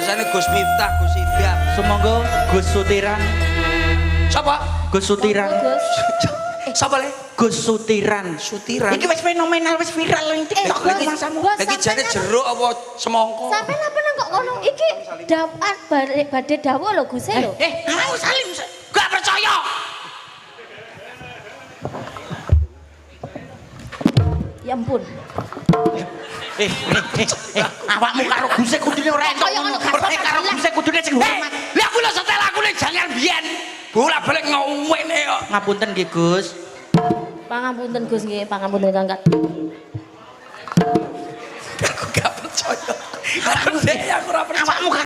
Biasane Gus Miftah, Gus Idam. Sumangga Gus Sutiran. Sapa? Gus Sutiran. Gus. Sapa le? Gus Sutiran. Sutiran. Iki wis fenomenal, wis viral ning TikTok Gus, mangsamu. Gus, Lagi jane sampean jeruk apa semangka? Sampeyan apa nang kok ngono? Iki dawuhan badhe badhe dawuh lho Gus lho. Mau salim. Gak percaya. Ya ampun. Awakmu karo Guse kudune ora entuk Kaya ngono. ngono, gak Karo Guse kudune sing hormat. Lah aku lho setel aku ning jangan biyen. Bolak-balik ngowene kok. Ngapunten nggih, Gus. Pangapunten Gus nggih, pangapunten Kang. Aku gak percaya. Aku ora percaya. Awakmu